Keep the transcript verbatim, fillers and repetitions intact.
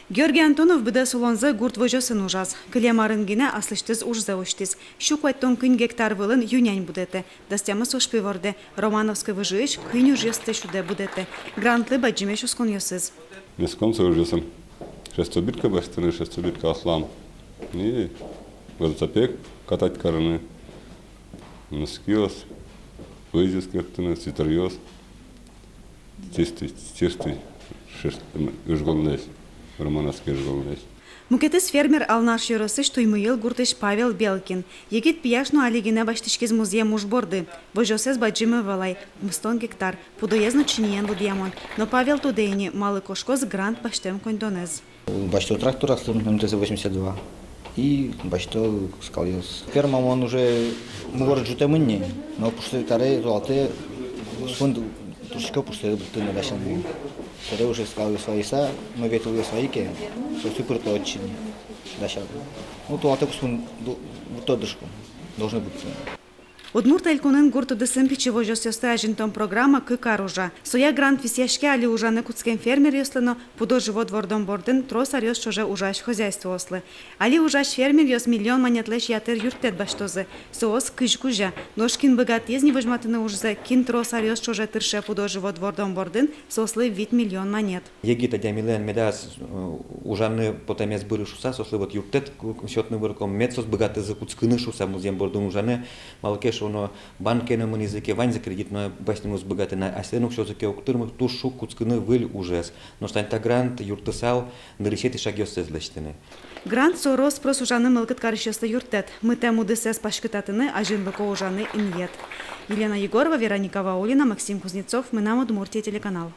Георгий Антонов быдэс улонзэ гурт возёсын ужаз. Кылем арын гинэ аслэсьтыз ужзэ усьтӥз. Сю куатьтон куинь гектар вылын ю-нянь будэтэ. Дас тямыс ужпи вордэ. Романовской выжыысь куинь ужъёсты сюдэ, будэтэ. Грантлы бадӟымесь осконъёсыз. Миском со ужъёсын. Шестьсот битка басьтыны, шестьсот битка аслам. И горзапег катать карыны. Носкиос, поездъёс керттыны, свитеръёс. Чистый, чистый, шерсть, м, ыжгонлэсь, романовский ыжгонлэсь. Мукетыз фермер Алнаш ёросысь Туймыйыл гуртысь Павел Белкин. Егит пияш но али гинэ басьтӥськиз музъем уж борды. Возёсэз бадӟым ӧвӧл ай, укмыстон гектар. Пудоез но чиньыен лыдъямон. Но Павел тодэ ини, малы кошкоз грант басьтэм коньдонэз. Басьто трактор аслым, МТЗ восемьдесят два. И басьто скалъёс. Ферма мон уже мугоры ӝутэмын ни, но пушты таре толалтэ, куспын тушко пушты быдтыны дасян. Таре уже скалъёс вайыса, но ветылъёс вайи ке, соосты пырто отчы ни дасян. Ну, толалтэ куспын ду-, быдто дышко, должны быдтыны. Удмурт Элькунын гурт удысын пичи возёсъёсты азинтон программа кык ар ужа. Соя грант висъяське али ужаны кутскем фермеръёслы но, пудо-живот вордон бордын трос аръёс ӵоже ужась хозяйствоослы. Али ужась фермеръёс миллион манетлэсь ятыр юрттэт басьтозы. Соос кызь кузя. Нош кин быгатӥз ни возьматыны ужзэ, кин трос аръёс ӵоже тырше пудо-живот вордон бордын, соослы вить миллион манет. Егит адямилэн медаз, э, ужаны потэмез быры шуса, соослы вот юрттэт ку-, сётыны бырком, мед соос быгатозы кутскыны шуса музъем бордын ужаны, малы ке шуоно, банке но мынӥзы ке, ваньзы кредит но басьтыны уз быгаты на, асьсэлэн уксёзы ке уг тырмы, туж шуг кутскыны выль ужез. Нош тани та грант юрттысал нырысетӥ шагъёссэс лэсьтыны. Грант со рос-прос ужаны мылкыд карисьёслы юрттэт. Мытэм удысэз паськытатыны, азинлыко ужаны инъет. Елена Егорова, Вероника Ваулина, Максим Кузнецов, «Мынам Удмуртие» телеканал.